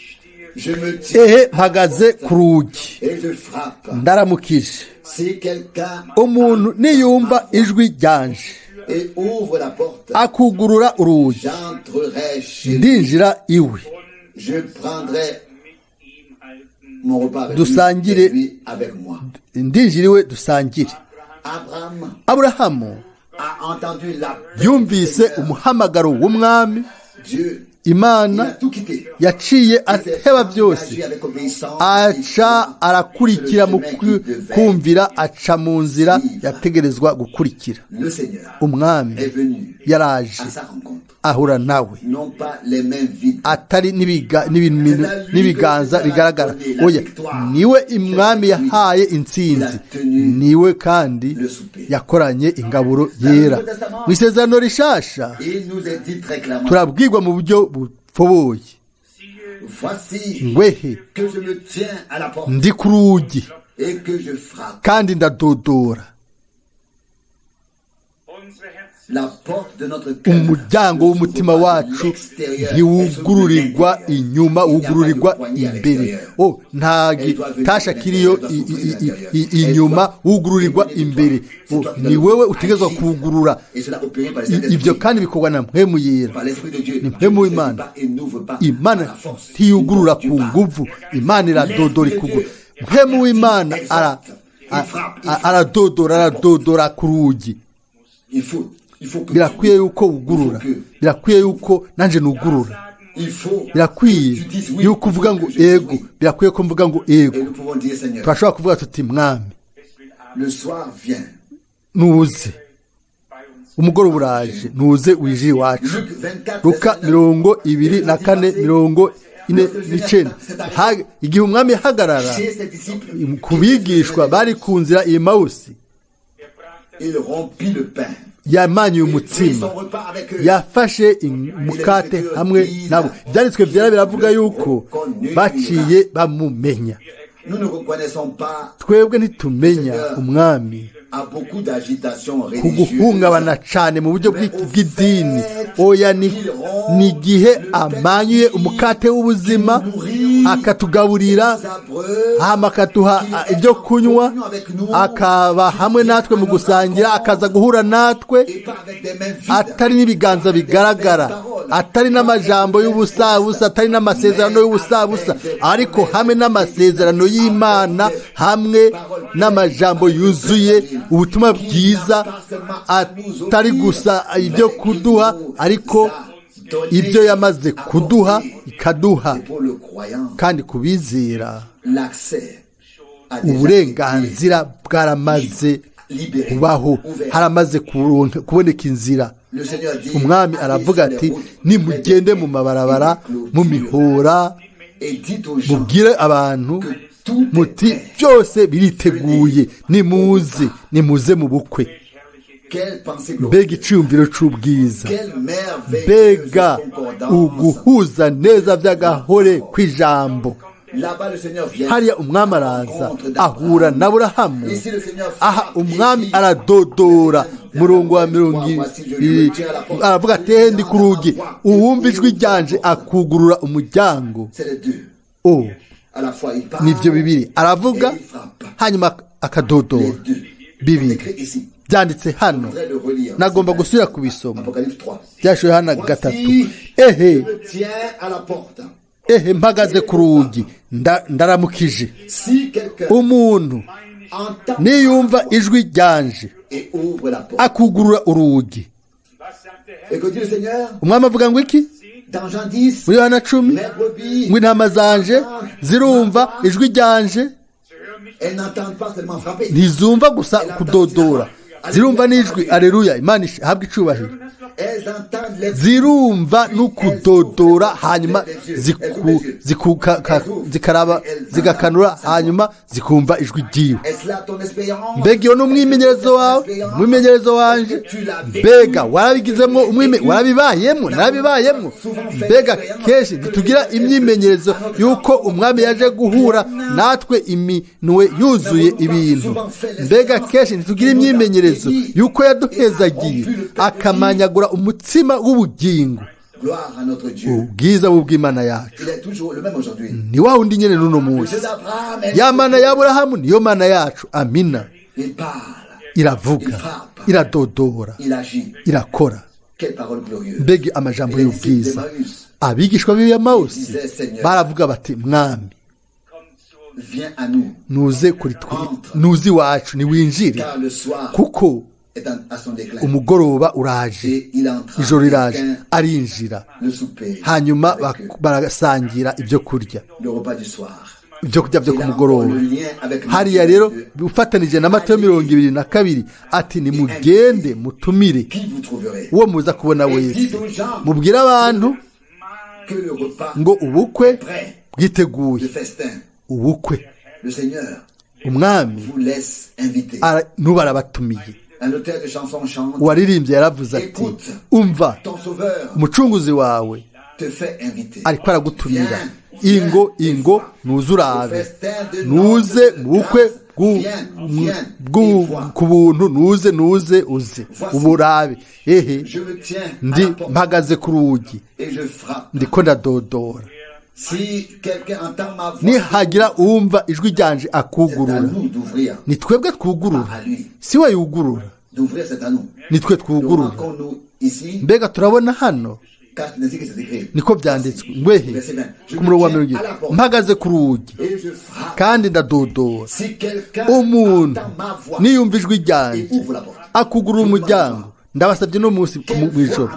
je me tiens Ehe, mpagaze ku rugi, et je frappe. ndaramukije. Si quelqu'un Umuntu niyumva ijwi ryanje et ouvre la porte, akugurura urugi, j'entrerai chez lui. ndinjira iwe, Je prendrai mon repas avec lui Dusangire. et lui avec moi. Ndinjira iwe dusangire. Abraham Aburahamu a entendu l'appel du yumvise Seigneur. umuhamagaro w'umwami. Dieu, il a Imana tout quitté. yaciye Il s'est ateba byose, engagé avec obéissance aca et arakurikira mu le chemin qu'il devait. kumvira, aca mu nzira yategerezwa gukurikira. Le Seigneur Umwami est venu yaraje à sa rencontre, ahura nawe, non pas les mains vides, atari n'ibiganza bigaragara. Oya, niwe umwami yahaye intsinzi, niwe kandi yakoranye ingaburo yera. Mu isezerano rishasha il nous est dit très clairement, turabwirwa mu buryo bupfoboye: voici Ngwehe, que je me tiens à la porte ndi ku rugi et que je frappe. kandi ndadodora. La porte de notre cœur Umuryango ne w'umutima s'ouvre pas de wacu l'extérieur, ntiwugururirwa elle s'ouvre de l'intérieur. inyuma, Il n'y a pas de wugururirwa poignée à imbere. l'extérieur. O, nta gitasha kiriyo inyuma, wugururirwa imbere. O, ni wewe utegerezwa kuwugurura. Et cela opéré par le Ibyo Saint-Esprit, kandi bikorwa na mpwemu yera, par l'Esprit de Dieu. ni mpwemu Dieu ne w'Imana. pas et n'ouvre pas Imana par la force. ntiyugurura Dieu ku parle. nguvu, Imana iradodora ikugura. Mpwemu w'Imana aradodora, aradodora ku rugi. Il faut que Birakwiye yuko wugurura, birakwiye yuko nanjye nugurura. il faut Birakwiye que tu dises oui. yuko uvuga ngo Que je dise ego. oui. Birakwiye ko mvuga ngo Et ego. nous pouvons dire, Seigneur, Turashobora kuvuga tuti: Mwami, le soir vient. nuze, umugoroba uraje, nuze wijire iwacu. Luc 24, Luka verset 9. 24, 49. Igihe umwami yahagarara Chez ses disciples, ku bigishwa bari ku nzira i Mawusi, il rompit le pain. yamanyuye Il prit umutsima, son repas avec eux. yafashe umukate hamwe nabo. Ibyanditswe byera biravuga yuko baciye bamumenya. Nous ne reconnaissons pas Twebwe ntitumenya umwami à beaucoup d'agitation ku religieuse. guhungabana cyane mu buryo bw'idini. Oya, ni igihe amanyuye umukate w'ubuzima akatugaburira, hama akaduha ibyo kunywa, akaba hamwe natwe mu gusangira, akaza guhura natwe, Et pas avec des mains vides. atari n'ibiganza bigaragara, atari n'amajambo y'ubusabusa, atari n'amasezerano y'ubusabusa, ariko hamwe n'amasezerano y'Imana, hamwe n'amajambo yuzuye ubutumwa bwiza, atari gusa ibyo kuduha, ariko ibyo yamaze kuduha ikaduha. Et pour le croyant, Kandi kubizera, l'accès a déjà uburenganzira bwaramaze été libéré, kubaho, ouvert. haramaze kuboneka inzira. Le Seigneur dit, Umwami allez aravuga sur les ati: routes, nimugende mu mabarabara, mu mihora, et dites aux gens mubwire abantu que tout est muti: prêt. byose biriteguye, nimuze, nimuze mu bukwe. Quelle pensée glorieuse. Mbega iciyumviro c'ubwiza! Quelle merveilleuse Mbega concordance. uguhuza neza by'agahore kw'ijambo! Là-bas, le Seigneur vient. Hariya umwami araza ahura na Burahamu. Ici, le Seigneur Aha frappe et umwami dit, aradodora, murongo wa 20, aravuga ati: ehe, ndi ku rugi, uwumva ijwi ryanje akugurura umuryango. C'est les deux. O, À la fois, il parle nibyo bibiri, aravuga et il frappe. hanyuma akadodora. Les deux. C'est Bibiri écrit ici. byanditse hano. Je voudrais le relire. Nagomba gusubira kubisoma. Apocalypse 3. Byashoye hano 3: Voici, ehe, je me tiens à la porte. ehe, mpagaze ku rugi, ndaramukije. Si quelqu'un Umuntu entend niyumva ijwi ryanje et ouvre la porte. akugurura urugi. Et que dit le Seigneur Umwami avuga ngo iki? dans Jean 10, Muri Yohana 10, mes brebis, ngo intama zanje zirumva ijwi ryanje. Elles n'entendent pas seulement frapper. Ntizumva gusa kudodora, zirumva n'ijwi. Aleluya, Imana ihabwe icubahiro. Elles entendent les Zirumva n'ukudodora, hanyuma zikaraba, zigakanura, hanyuma zikumva ijwi ryiwe. Est-ce là ton expérience? Mbega iyo ni umwimenyerezo wawe, umwimenyerezo wanje? Mbega warabigizemo warabibayemo? Narabibayemo. Mbega kenshi ntitugira imyimenyerezo y'uko umwami yaje guhura natwe iminwe yuzuye ibintu? Mbega kenshi ntitugira imyimenyerezo Yezu yuko yaduhezagiye akamanyagura umutsima w'ubugingo. Gloire à notre Dieu. Ubwiza bw'Imana yacu. Il est toujours le même aujourd'hui. Ni wa wundi nyene n'uno Le munsi. Dieu d'Abraham est Ya mana ya Aburahamu niyo mana yacu. Amina. Il parle, Iravuga, iradodora, il agit. Irakora. Quelle parole glorieuse. Mbega amajambo Et les disciples y'ubwiza! d'Emmaüs Abigishwa b'Emawusi baravuga bati: "Mwami, viens à nous, nuze kuri twe, nuze iwacu, niwinjire, car le soir kuko est à son déclin." umugoroba uraje, Et il entra ijoro riraje." et Arinjira, le souper hanyuma avec eux, barasangira ibyo kurya, le repas du soir. Ibyo kurya byo Et ku là mugoroba. encore, le lien avec Hariya Matthieu rero 22, ufatanije na Matayo 22, ati: "Nimugende mutumire qui vous trouverez, uwo muza kubona wese, mubwire abantu que le repas ngo ubukwe prêt, bwiteguye." le festin, Ubukwe. Le Seigneur Umwami vous laisse inviter. N'ubu arabatumiye. Un auteur de chansons chante, Uwaririmbye yaravuze ati: "Umva, ton sauveur umucunguzi wawe te fait inviter. ariko aragutumira. Ingo, ingo, nuze urabe, nuze mu bukwe ku buntu, nuze, nuze, uze uburabe ehe." Je me tiens à Ndi la porte mpagaze ku rugi, et je frappe. ndiko ndadodora. Si quelqu'un entend ma voix, Nihagira uwumva ijwi ryanje c'est à akugurura. nous d'ouvrir. Ni twebwe twugurura, À lui. si we yugurura. D'ouvrir, c'est à nous. Ni twe Nous twugurura. manquons-nous ici, Mbega turabona hano? Car c'est ainsi que c'est écrit. Niko byanditswe ngwehe ku murongo wa 20: "Mpagaze ku rugi Et je frappe. kandi ndadodora. Si quelqu'un Umuntu entend ma voix niyumva ijwi et ryanjye ouvre la porte. akugurura umuryango." Ndabasabye no munsi mu ijoro,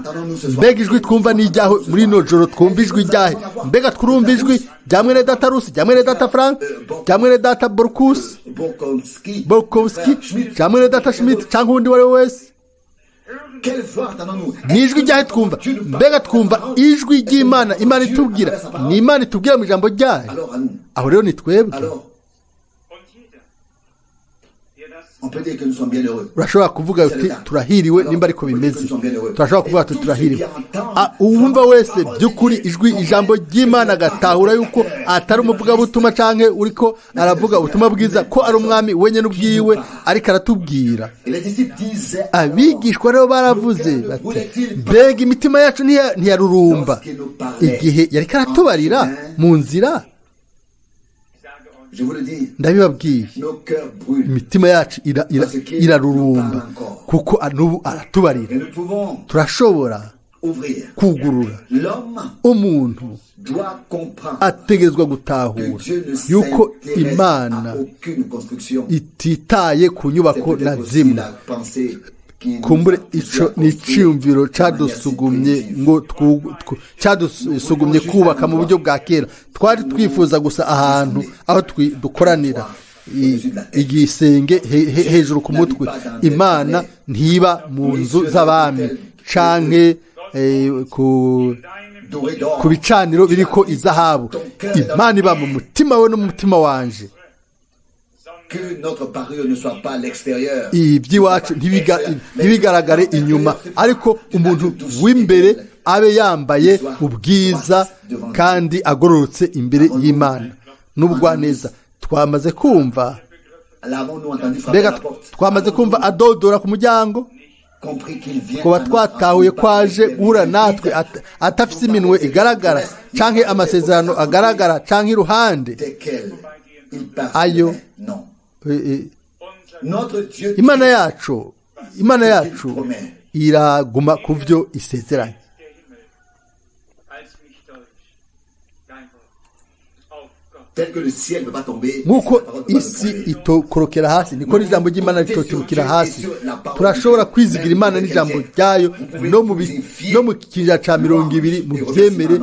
mbega ijwi twumva ni ijyaho muri ino joro? Twumva ijwi ryahe? Mbega twurumva ijwi rya mwene data Rusi, rya mwene data Frank, rya mwene data Borkusi, Borkowski, Borkowski, frère Schmidt, rya mwene data Schmidt, cyangwa undi uwo ari we wese? Quelle voix entendons-nous? Ni ijwi ryahe twumva? Mbega twumva ijwi ry'Imana, Imana itubwira? Ni Imana itubwira mu ijambo ryayo? Alors à nous. Aho rero ni twebwe. Alors, Und jeder, der das on peut dire que nous sommes bien heureux. Urashobora kuvuga uti: "Turahiriwe," nimba ariko bimeze. Turashobora kuvuga tuti: "Turahiriwe." Uwumva wese by'ukuri ijwi, ijambo ry'Imana, agatahura yuko atari umuvugabutumwa canke uriko aravuga ubutumwa bwiza, ko ari umwami wenyine ubwiwe ariko aratubwira. Et les disciples disaient: Abigishwa rero baravuze bati: "Mbega imitima yacu ntiyarurumba igihe yariko aratubarira mu nzira?" Ich sage euch, Je vous le dis, Ndabibabwiye, nos cœurs brûlent. imitima yacu irarurumba kuko n'ubu aratubarira. Et nous pouvons Turashobora ouvrir. kugurura. L'homme Umuntu doit comprendre ategerezwa que gutahura Dieu ne yuko s'intéresse Imana à aucune construction. ititaye ku C'est nyubako na peut-être aussi zimwe. la pensée qui nous Kumbure a poussé ico à ni construire iciyumviro de manière si cadusugumye primitive. ngo cadusugumye kubaka mu buryo bwa kera. Twari twifuza gusa ahantu aho dukoranira, igisenge hejuru ku mutwe. Imana ntiba mu nzu z'abami canke Doré d'or. ku bicaniro biriko izahabu. Imana iba mu mutima we no mu mutima wanje. Que notre parure ne soit pas à l'extérieur. Iby'iwacu ntibigaragare inyuma, ariko umuntu w'imbere abe yambaye ubwiza kandi agororotse imbere y'Imana n'ubugwaneza. Twamaze kumva, L'avons-nous entendu frapper mbega à la porte? twamaze kumva adodora ku muryango? Compris qu'il vient Kuba à notre twatahuye ko aje rencontre guhura natwe atafise iminwe igaragara canke amasezerano agaragara canke iruhande desquels il ayo. parle. Non. Notre Dieu Imana yacu, Imana yacu iraguma ku byo isezeranye. Der Himmel, als mich täuscht dein Wort. Auf Gott. Tel que le ciel ne peut pas tomber, Nk'uko la parole ne peut pas isi tomber. itokorokera hasi, niko n'ijambo ry'Imana ritoturukira hasi. Turashobora kwizigira Imana n'ijambo ryayo no mu kinyejana ca 20. Mu byemere,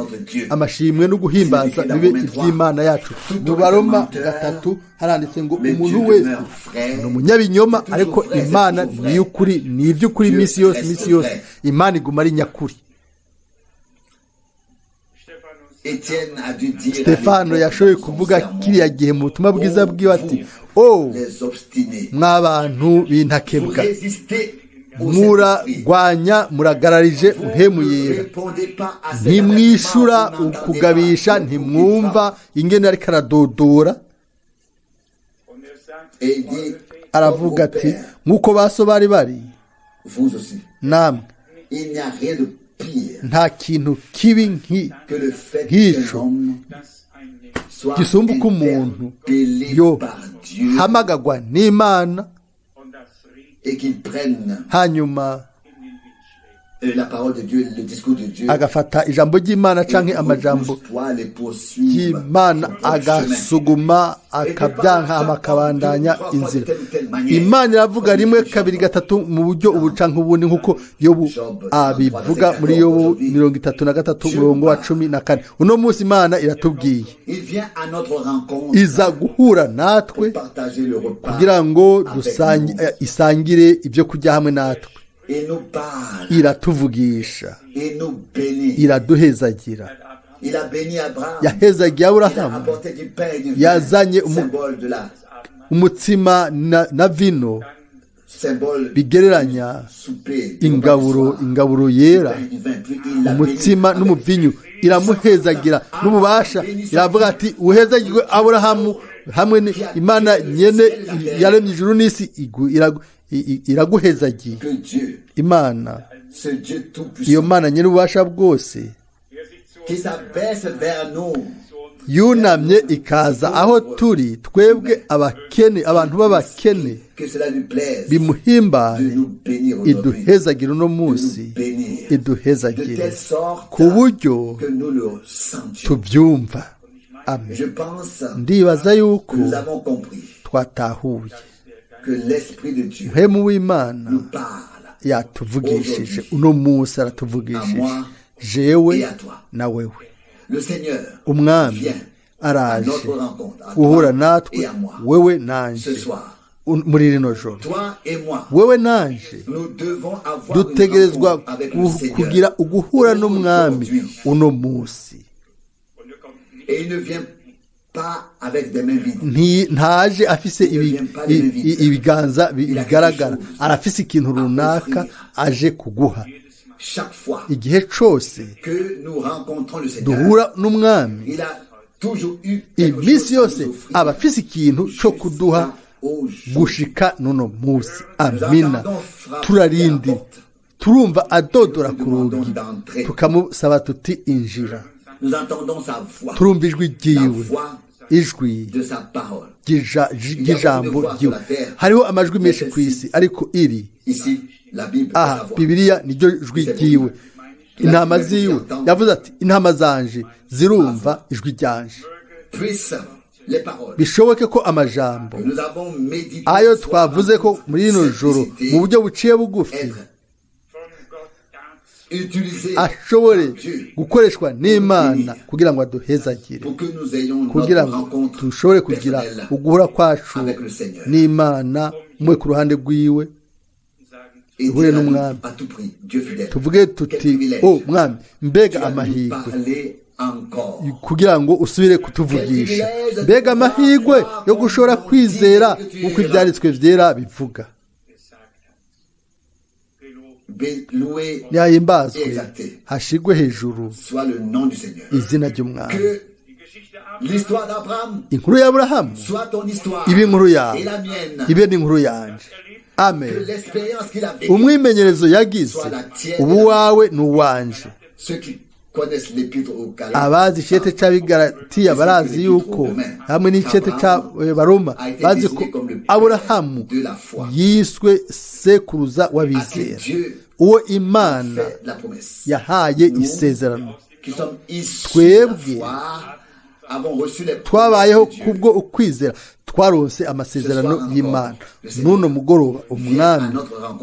amashimwe no guhimbaza bibe iby'Imana yacu. Mu Baroma 3 haranditse ngo: "Umuntu wese ni umunyabinyoma, ariko Imana ni iy'ukuri." Ni iby'ukuri iminsi yose, iminsi yose Imana iguma ari nyakuri. Stephanus Étienne a dû dire à Stefano l'époque yashoboye dans son kuvuga sermon, kiriya gihe mu butumwa bwiza bwiwe ati: "Oh, "O vous, les obstinés, mw'abantu vous b'intakebwa, résistez au Saint-Esprit. muragwanya, muragararije Vous Mpwemu ne Yera. répondez pas à cet Ntimwishura avertissement, vous n'entendez ukugabisha, pas le ntimwumva ingene ariko aradodora." und er sagt, Et il dit, Aravuga ati nk'uko baso bari bari vous aussi. Namwe. Il n'y a rien de pire Nta kintu kibi que le fait nk'icyo qu'un homme soit gisumba uko umuntu interpellé yo par Dieu hamagagwa n'Imana, et qu'il prenne hanyuma la parole de Dieu, le discours de Dieu, agafata ijambo ry'Imana et canke amajambo repousse-toi les poursuivre y'Imana, son propre chemin. agasuguma akabyanka, hama akabandanya inzira. Imana iravuga rimwe, kabiri, gatatu, mu buryo ubu canke ubundi, nk'uko Yobu abivuga muri Yobu 33 umurongo wa 14. Uno munsi Imana iratubwiye. Il vient à notre rencontre Iza guhura natwe pour partager le repas kugira ngo avec nous. isangire ibyo kurya hamwe natwe. Il nous parle, Iratuvugisha, il nous bénit. iraduhezagira. Il a béni Abraham. Yahezagiye Il a Aburahamu. apporté du pain et du vin, Yazanye symbole de la umutsima na vino, symbole bigereranya souper, du repas du ingaburo, soir. ingaburo yera, Du pain et du vin. Puis il l'a umutsima béni avec n'umuvinyu. Iramuhezagira n'ububasha, iravuga ati uhezagirwe Aburahamu hamwe Imana nyene yaremye ijuru n'isi iraguhezagiye. que Dieu, Imana, ce Dieu iyo tout-puissant, Mana nyene ububasha bwose, qui s'abaisse vers nous, yunamye ikaza aho turi twebwe abakene, abantu b'abakene, que cela lui plaise de bimuhimbare, nous bénir aujourd'hui, iduhezagira uno de munsi, nous bénir de iduhezagire telle sorte ku buryo que nous le sentions. tubyumva. Amen. Je pense Ndibaza yuko que nous avons compris twatahuye que l'Esprit de Dieu Mpemu w'Imana nous parle yatuvugishije uno munsi, aratuvugishije jewe et à toi. na wewe. Le Seigneur Umwami vient à araje notre rencontre, à guhura toi natwe, et à moi, wewe ce nanje, soir. muri rino joro. Toi et moi, Wewe nanje nous devons avoir une dutegerezwa rencontre avec le Seigneur kugira uguhura n'Umwami aujourd'hui. uno munsi. Et il ne vient pas avec des mains vides. Ntaje afise ibiganza bigaragara, arafise ikintu runaka aje kuguha. Chaque fois Igihe cose que nous rencontrons le Seigneur, duhura n'Umwami, il a toujours eu quelque iminsi chose à yose nous offrir aba afise ikintu co kuduha jusqu'à aujourd'hui. gushika n'uno munsi. Amina. Turarindi turumva adodora ku rugi, tukamusaba tuti injira. Nous entendons sa voix, Turumva ijwi la ryiwe, voix ijwi de sa parole. ry'ijambo ryiwe. Hariho amajwi menshi ku isi, ariko iri Ici, la Bible est aha sa voix. Bibiliya niryo jwi ryiwe. Intama ziwe, yavuze ati intama zanje zirumva ijwi ryanje. Puisse les paroles Bishoboke ko amajambo que nous avons méditées ayo ce soir twavuze ko muri rino joro simplicité mu buryo buciye bugufi être utilisées ashobore par Dieu gukoreshwa n'Imana kugira ngo aduhezagire, pour que nous ayons kugira notre ngo rencontre dushobore kugira personnelle uguhura kwacu avec le Seigneur. n'Imana, umwe ku ruhande rwiwe, Et duhure dire à n'Umwami. tout- à tout prix, Dieu fidèle. Tuvuge Quel tuti privilège. o Mwami, mbega Tu vas nous amahirwe parler encore. kugira ngo usubire kutuvugisha, mbega amahirwe yo gushobora kwizera nk'uko ibyanditswe byera bivuga. Loué Ntiyahimbazwe, hashigwe hejuru soit le nom du Seigneur. izina ry'Umwami. Que l'histoire d'Abraham Inkuru y'Aburahamu soit ton histoire ibe inkuru yawe, et la mienne. ibe n'inkuru yanje. Que Amen. l'expérience qu'il a vécue, Umwimenyerezo yagize ubu wawe ni uwanje. ceux qui connaissent l'épître aux Galates, Abazi icete c'Abigalatiya barazi yuko hamwe n'icete c'Abaroma bazi ko Aburahamu yiswe sekuruza à qui w'abizera, Dieu uwo Imana fait la promesse. yahaye isezerano. Qui sommes issus de la Twebwe foi, avons reçu les promesses twabayeho de Dieu. kubwo ukwizera, twaronse amasezerano y'Imana. N'uno mugoroba Umwami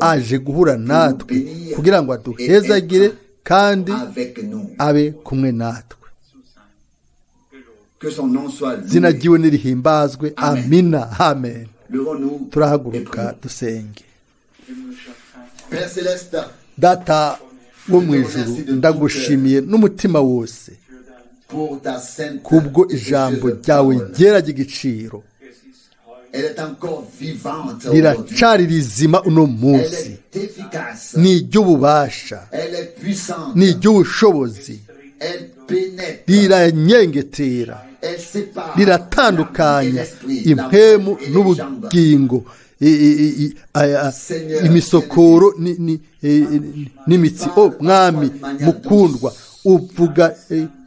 aje guhura natwe kugira ngo aduhezagire kandi avec nous. abe kumwe natwe. Que son nom soit Izina loué. ryiwe nirihimbazwe. Amina, amen. Levons-nous et Turahaguruka prions. dusenge. Père Céleste, Data wo mu ijuru, ndagushimiye n'umutima wose pour ta sainte kubwo et ijambo précieuse ryawe parole. ryera ry'igiciro. Elle est encore vivante aujourd'hui. Riracari rizima uno Elle munsi, est efficace. ni iry'ububasha, Elle est puissante. ni iry'ubushobozi. Elle pénètre. Riranyengetera, Elle sépare riratandukanya l'âme et l'esprit, la impemu main et les jambes. n'ubugingo, imisokoro n'imitsi. O Mwami mukundwa, uvuga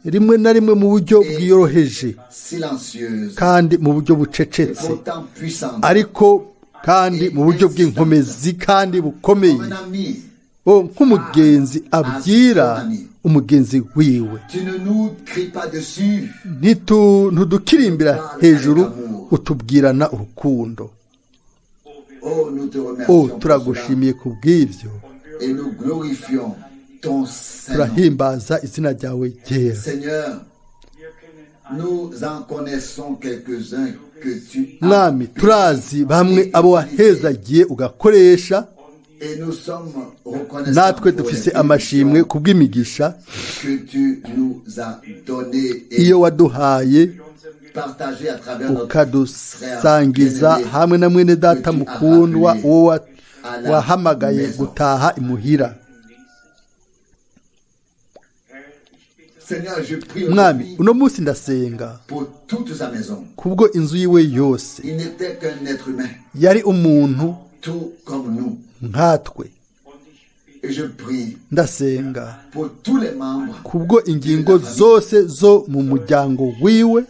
rimwe na rimwe mu buryo bwiyoroheje kandi mu buryo bucecetse, ariko kandi mu buryo bw'inkomezi kandi bukomeye, nk'umugenzi abwira umugenzi wiwe. Ntidukirimbira hejuru, utubwirana urukundo. O turagushimiye ku bw'ibyo, turahimbaza izina ryawe ryera. Mwami, turazi bamwe abo wahezagiye ugakoresha, natwe dufise amashimwe ku bw'imigisha iyo waduhaye ukadusangiza hamwe na mwene data mukundwa uwo wahamagaye gutaha imuhira. Mwami, uno munsi ndasenga kubwo inzu yiwe yose. Yari umuntu nkatwe. Ndasenga kubwo ingingo zose zo mu muryango wiwe,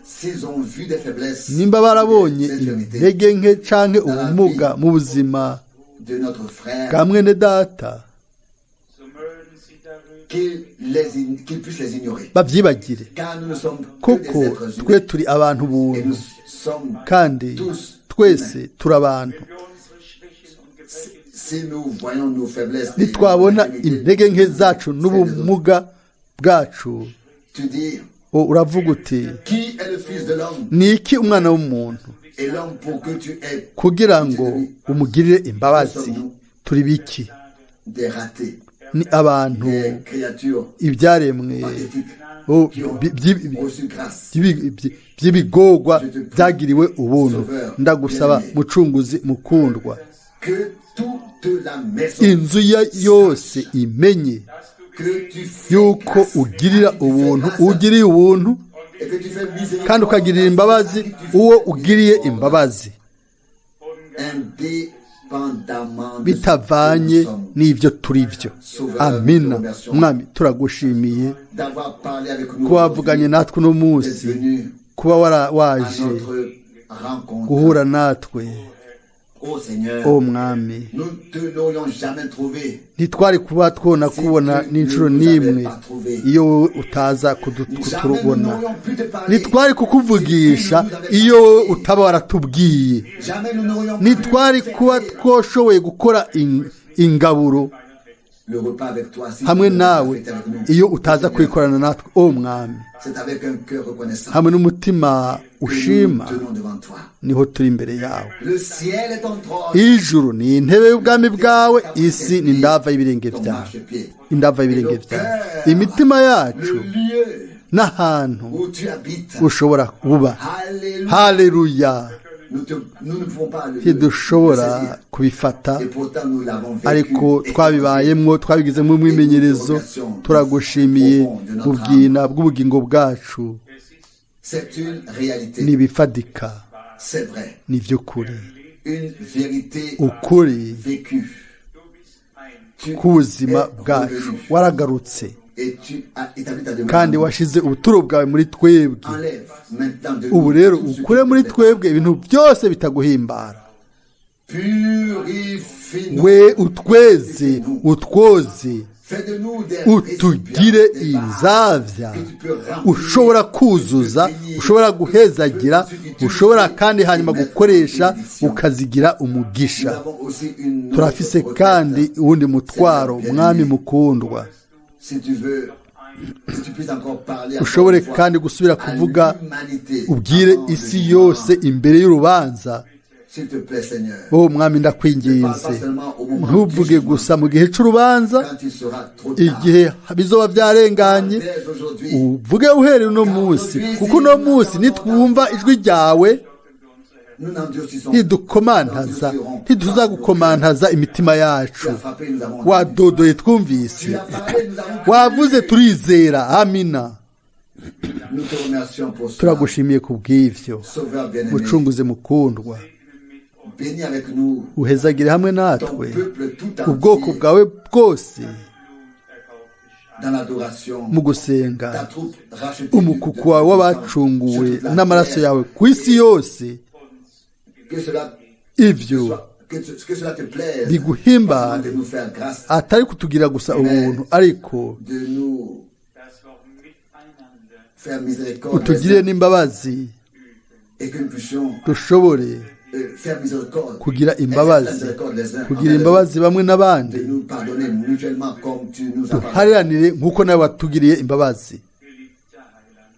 nimba barabonye intege nke canke ubumuga mu buzima bwa mwene data, babyibagire, kuko twe turi abantu buntu kandi twese turi abantu. Nitwabona intege nke zacu n'ubumuga bwacu, uravuga uti ni iki umwana w'umuntu kugira ngo umugirire imbabazi? Turi biki? Ni abantu, ibyaremwe by'ibigogwa byagiriwe ubuntu. Ndagusaba mucunguzi mukundwa, inzu ye yose imenye yuko ugirira ubuntu, ugiriye ubuntu kandi ukagirira imbabazi uwo ugiriye imbabazi, bitavanye n'ibyo turi byo. Amina. Mwami, turagushimiye kuba wavuganye natwe uno munsi, kuba waje guhura natwe. O Mwami, ntitwari kuba twona kubona n'inshuro n'imwe iyo wowe utaza kuturubona. Ntitwari kukuvugisha iyo wowe utaba waratubwiye. Ntitwari kuba twashoboye gukora ingaburo hamwe nawe iyo utaza kwikorana natwe. O Mwami, hamwe n'umutima ushima niho turi imbere yawe. Ijuru ni intebe y'ubwami bwawe, isi ni indava y'ibirenge byawe, indava y'ibirenge byawe. Imitima yacu n'ahantu ushobora kuba. Haleluya. Ntidushobora kubifata, ariko twabibayemwo, twabigizemo umwimenyerezo. Turagushimiye mu bwina bw'ubugingo bwacu. Nibifadika, ni by'ukuri, ukuri k'ubuzima bwacu. Waragarutse kandi washize ubuturo bwawe muri twebwe. Ubu rero ukure muri twebwe ibintu byose bitaguhimbara. We utweze, utwoze, utugire inzabya ushobora kuzuza, ushobora guhezagira, ushobora kandi hanyuma gukoresha ukazigira umugisha. Turafise kandi uwundi mutwaro, Mwami mukundwa, ushobore kandi gusubira kuvuga, ubwire isi yose imbere y'urubanza. O Mwami, ndakwinginze, ntuvuge gusa mu gihe cy'urubanza, igihe bizoba byarenganye. Uvuge uhereye uno munsi, kuko uno munsi nitwumva ijwi ryawe ntidukomantaza, ntituzagukomantaza imitima yacu. Wadodoye twumvise, wavuze turizera. Amina. Turagushimiye ku bw'ibyo, mucunguze mukundwa. Bénis avec nous Uhezagire hamwe ton natwe peuple tout ubwoko entier bwawe bwose dans l'adoration. Mu gusenga, Ta troupe rachetée umukuku wawe w'abacunguwe sur toute la n'amaraso terre. yawe ku isi yose. Que cela Ibyo que cela te plaise, biguhimbare, de nous faire grâce, atari kutugira gusa ubuntu, ariko de nous faire miséricorde utugirire n'imbabazi, et que nous puissions dushobore faire miséricorde, kugira imbabazi, miséricorde les uns kugira envers les autres, imbabazi bamwe n'abandi, de nous pardonner mutuellement comme tu nous as pardonné. duhariranire nk'uko nawe watugiriye imbabazi. Geliebter Heiland,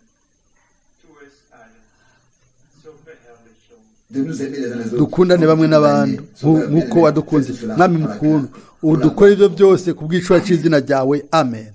tu es alles zur Verherrlichung De nous aimer les uns les autres Dukundane comme bamwe tu nous as n'abandi aimés. Sauveur nk'uko bien-aimé, wadukunze. fais tout cela Mwami par la mukundwa, grâce. Pour la udukore ibyo gloire. byose ku bw'icura cy'izina ryawe. Amen.